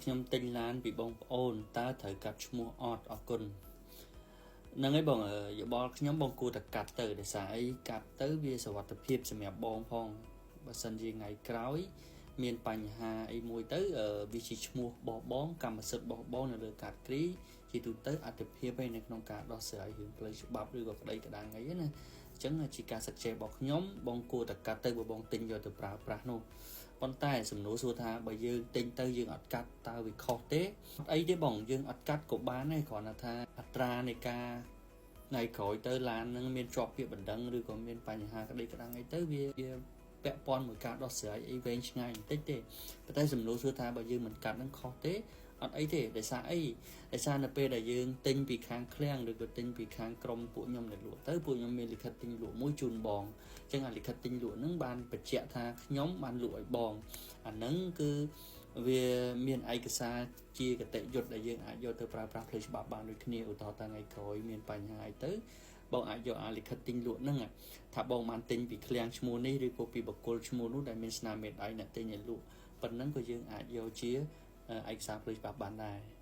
ខ្ញុំទិញឡានពីបងប្អូនតើត្រូវកាត់ឈ្មោះអត់អរគុណហ្នឹងហើយបងយោបល់ខ្ញុំបងគួរតែកាត់ទៅដោយសារអីកាត់ទៅវាសុវត្ថិភាពសម្រាប់បងផងបើសិនជាថ្ងៃក្រោយមានបញ្ហាអីមួយទៅវាជាឈ្មោះរបស់បងកម្មសិទ្ធិរបស់បងនៅលើកាតគ្រីជាទូទៅអត្ថភាពឯនៅក្នុងការដោះស្រាយរឿងផ្លូវច្បាប់ឬក៏ក្តីក្តាំងអីណាអញ្ចឹងជាការសិក្សារបស់ខ្ញុំបងគួរតែកាត់ទៅបើបងទិញយកទៅប្រើប្រាស់នោះប៉ុន្តែសំណួរសួរថាបើយើងទិញទៅយើងអត់កាត់តើវាខុសទេអត់អីទេបងយើងអត់កាត់ក៏បានដែរគ្រាន់តែថាអត្រានៃការថ្ងៃក្រោយទៅឡាននឹងមានជាប់ពាក្យបណ្ដឹងឬក៏មានបញ្ហាក្តីក្តាំងអីទៅវាពាក់ព័ន្ធមួយការដោះស្រាយអីវែងឆ្ងាយបន្តិចទេប៉ុន្តែសំណួរសួរថាបើយើងមិនកាត់នឹងខុសទេអត់អីទេដោយសារអីដោយសារនៅពេលដែលយើងទិញពីខាងឃ្លាំងឬក៏ទិញពីខាងក្រុមពួកខ្ញុំដែលលក់ទៅពួកខ្ញុំមានលិខិតទិញលក់មួយជូនបងអញ្ចឹងអាលិខិតទិញលក់ហ្នឹងបានបញ្ជាក់ថាខ្ញុំបានលក់ឲ្យបងអាហ្នឹងគឺវាមានឯកសារជាគតិយុត្តដែលយើងអាចយកទៅប្រើប្រាស់ផ្លូវច្បាប់បានដូចគ្នាឧទាហរណ៍តាថ្ងៃក្រោយមានបញ្ហាអីទៅបងអាចយកអាលិខិតទិញលក់ហ្នឹងថាបងបានទិញពីឃ្លាំងឈ្មោះនេះឬក៏ពីបុគ្គលឈ្មោះនោះដែលមានស្នាមមេដៃអ្នកទិញឲ្យលក់ប៉ុណ្ណឹងក៏យើងអាចយកជាឯកសារផ្លូវច្បាប់បានដែរ។